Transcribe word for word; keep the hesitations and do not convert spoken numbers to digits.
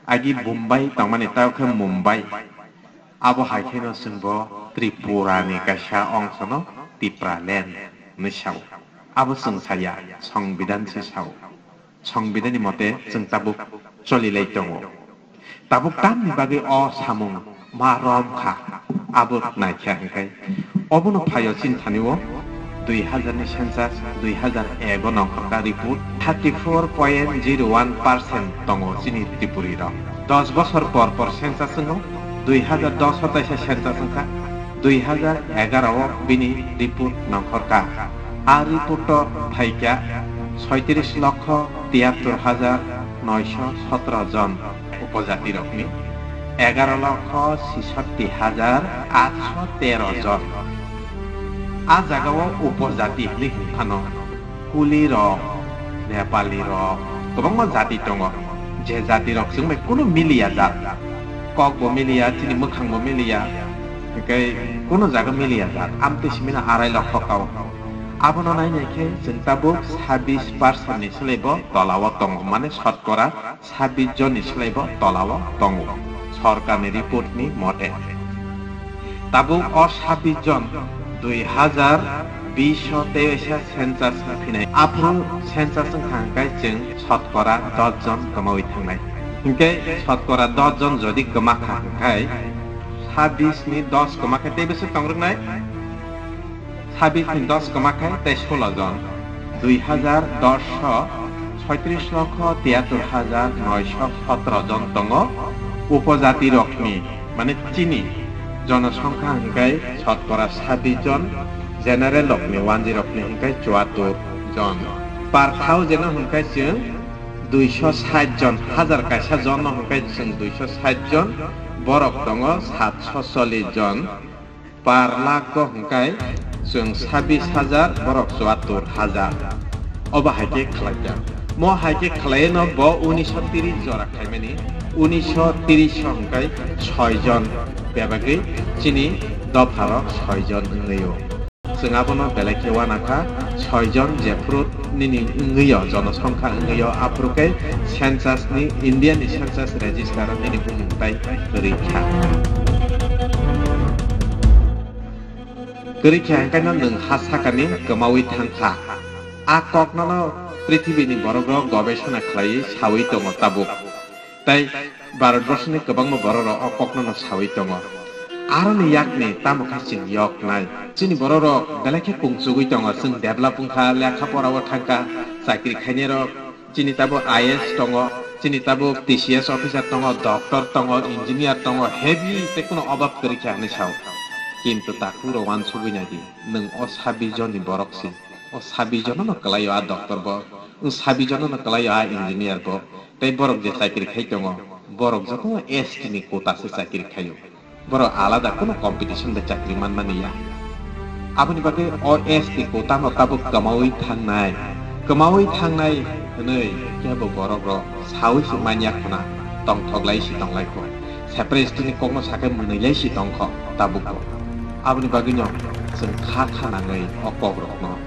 Agi Bombay tongmani tao khe Mumbai. Abo hai kheno chwngbo Tripura ni kaisa ongsono Tipraland hinwi sao. Abo chwng saya, Songbidan se sao. Songbidan ni mote chwng tabuk cholilai tongo. Tabuk tamni bagwi o samung ma rom kha, abo naikha hwnkhe. Obono phaio chini thani o dui hazar ni census, dui hazar ego nongkhorka report, thirty four point zero one percent tongo chini Tripuri rok. Dos bosor por por census wngo, dui hazar dos o taisa census wngkha, dui hazar egaro o bini report nongkhorka. A report o phaikha soitris lokho tiyattor hajar noisho sotro jon upojati rokni, egaro lokho sisatti hajar atsho tero jon. A jagao upojati hinwi hwnphano Kuli rok, Nepali rok, kwbangma jati tongo. Je jati rok chwng bai kunu miliya jat. Kok bo miliya, chini mwkhang bo miliya, hwnkhe kunu jaga miliya jat. Amtwi simino arai lokho kao. Abono nainai khe chwng tabuk sabbish percent ni swlaibo tolao tongo, mane sotkora sabbish jonni swlaibo tolao tongo, sorkarni report ni mote. Tabuk o sabbish jon dui hazar bish o tei waisa census phinai. Aphuru census wngkha hwnkhe chwng sotkora dos jon kwmawi thangnai. Hwnkhe sotkora dos jon jodi kwmakha hwnkhe sabbish ni dos kwmakhe tei bwswk tongrwknai? Sabbish ni dos kwmakhe tei solo jon, dui hazar dos o soitris lokho tiyattor hajar noisho sotro jon tongo. Upojati rokni, mane chini jonosongkha hwnkhe sotkora sabbish jon, general rokni, wanji rokni hwnkhe chuattor jon. Per thousand o hwnkhe chwng duisho sait jon, hajar kaisa jon no hwnkhe chwng duisho sait jon, borok tongo satsho chollish jon. Per lakh o hwnkhe chwng sabbish hajar, borok chuattor hajar. Obo hai khe khlaijak. Mo hai khe khlaiwi no bo unisho tris jora khlaimani. Unisho tris o hwnkhe soi jon bebagwi chini dopha rok soi jon wngwi o. Chwng abono belai khe uanakha, soi jon jephru nini wngwi o, jonosongkha wngwi o, aphuru khe census ni, India ni census register o nini bumung tai kwrwi kha. Kwrwi kha hwnkhe no nwng ha sakani kwmawi thang kha. A kokno no prithibini borok rok gobesona khlaiwi sawi tongo tabuk. Tei Bharatborsoni kwbangma bororok o kokno no sawi tongo. Aroni yakni tamo khe chwng yoknai. Chini bororok belai khe kungsugwi tongo. Chwng develop wngkha, lekha pora o thangkha, chakri khainairok, chini tabuk I A S tongo, chini tabuk T C S officer tongo, doctor tongo, engineer tongo, heavy tei kuno obab kwrwi kha hinwi sao. Kintu takhuk rok uansugwi naidi, nwng o sabbish jonni borok si. O sabbish jono no kwlaio a doctor bo, o sabbish jono no kwlaio a engineer bo. Tei borok je chakri khai tongo, borok joto S T ni quota se chakri khaio. Borok alada kuno competition bai chakri manmani ya. Aboni bagwi o S T quota no tabuk kwmawi thangnai. Kwmawi thangnai hwnwi kebo borok rok sawi se manya khuna, tongthok lai si tong lai kho. Separate ni kokno sakhe mwnwi lai si tong kho tabuk bo. Aboni bagwi no chwng kha kha nangwi o kok rok no